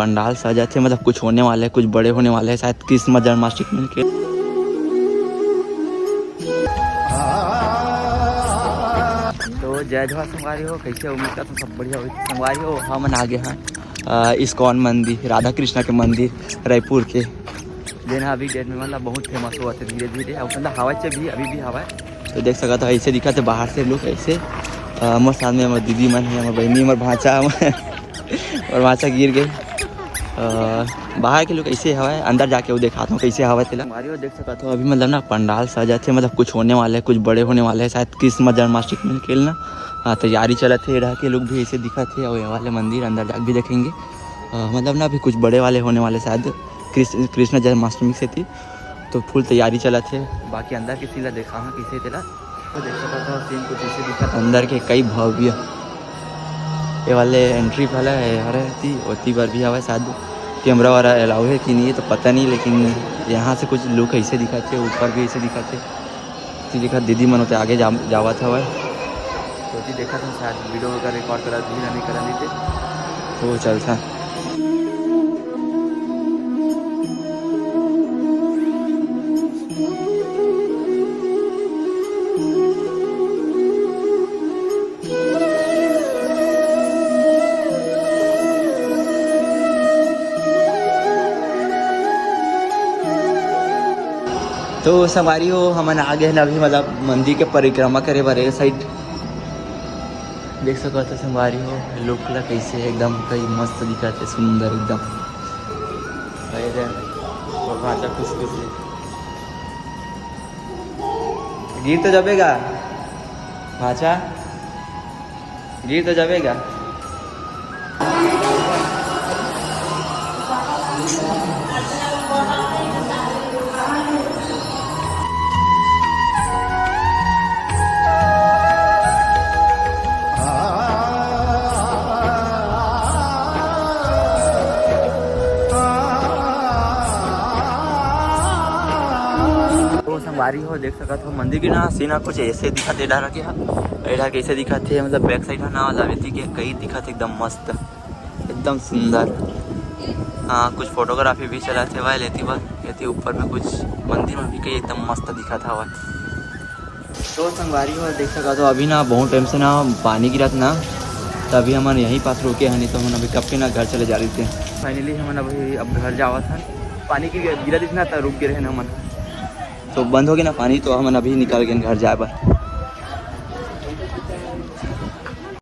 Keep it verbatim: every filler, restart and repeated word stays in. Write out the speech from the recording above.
पंडाल सजाथे, मतलब कुछ होने वाला है, कुछ बड़े होने वाले हैं शायद कृष्ण जन्माष्टमी के। तो जय जोहार संगवारी हो, कैसे हो? उम्मीद करता हूँ सब बढ़िया होही। संगवारी हो, हमन आ गे हन, अ, इस्कॉन मंदिर, राधा कृष्णा के मंदिर रायपुर के, जेन ह अभी डेट में मतलब बहुत फेमस होवत हे धीरे धीरे, अउ मतलब हवय च भी, अभी भी हवय। तो देख सकत हो, ऐसे दिखत हे बाहर से लुक ऐसे। अ, मोर साथ में हमर दीदी मन हे, हमर बहिनी, हमर भांचा, हमर भांचा गिर गे। अ, बाहर के लुक ऐसे हवय, अंदर जाके वो दिखाता हूँ कैसे हवय तेला। संगवारी हो, देख सकत हो, अभी मतलब ना पंडाल सजत हे, मतलब कुछ होने वाला है, कुछ बड़े होने वाला है शायद कृष्ण जन्माष्टमी के लिए ना। हाँ, तैयारी चलत हे, एड़ा के लुक भी ऐसे दिखत हे, अउ ये वाले मंदिर अंदर जाके भी देखेंगे। अ, मतलब ना अभी कुछ बड़े वाले होने वाले शायद कृष्ण, कृष्ण जन्माष्टमी से थी, तो फुल तैयारी चलत हे। बाकी अंदर के सीन ला देखाहूँ कैसे तेला। तो देख सकत हो, सीन कुछ ऐसे दिखत हे। अंदर के कई भव्य ये वाले एंट्री वाला है, हरे ती ओती बर भी हवय शायद। कैमरा वाला अलाउ है कि नहीं, ये तो पता नहीं, लेकिन यहाँ से कुछ लुक ऐसे दिखत हे, ऊपर भी ऐसे दिखत हे। ती दिखत दीदी मन ओते आगे जा, जावत हवय। तो जी देखत हन शायद वीडियो वगैरह रिकॉर्ड करत भी नहीं करन देते, तो चलता। तो संगवारी हो, हमन आ गे हन अभी, मतलब मंदिर के परिक्रमा करे बर ए साइड। देख सकत हो संगवारी हो, लुक ला कैसे एकदम कई मस्त दिखत हे, सुंदर एकदम। अरे रे, वो भांचा खुश खुश हे। गिर तो जाबे गा भांचा, गिर तो जाबे गा। तो संगवारी हो, देख सकत हो मंदिर के ना सीन ह कुछ ऐसे दिखत हे, ए डहर के ह, ए डहर के ऐसे दिखत हे, मतलब बैक साइड ह ना, लावेती के कई दिखत हे एकदम मस्त, एकदम सुंदर। हाँ, कुछ फोटोग्राफी भी चलत हे भाई, लेती बर, लेती ऊपर में कुछ मंदिर में भी कई एकदम मस्त दिखत हवय। तो संगवारी हो, देख सकत हो, अभी ना बहुत टाइम से ना पानी गिरत ना, तभी हमन यहीं पास रुके हन, नहीं तो हमन अभी कब के ना घर चले जा रहितेन। फाइनली हमन अभी अब घर जावत हन। पानी गिर, गिरत रहिस ना, त रुक गे रहेन हमन। तो बंद हो गे ना पानी, तो हमन अभी निकल गेन घर जाए बर।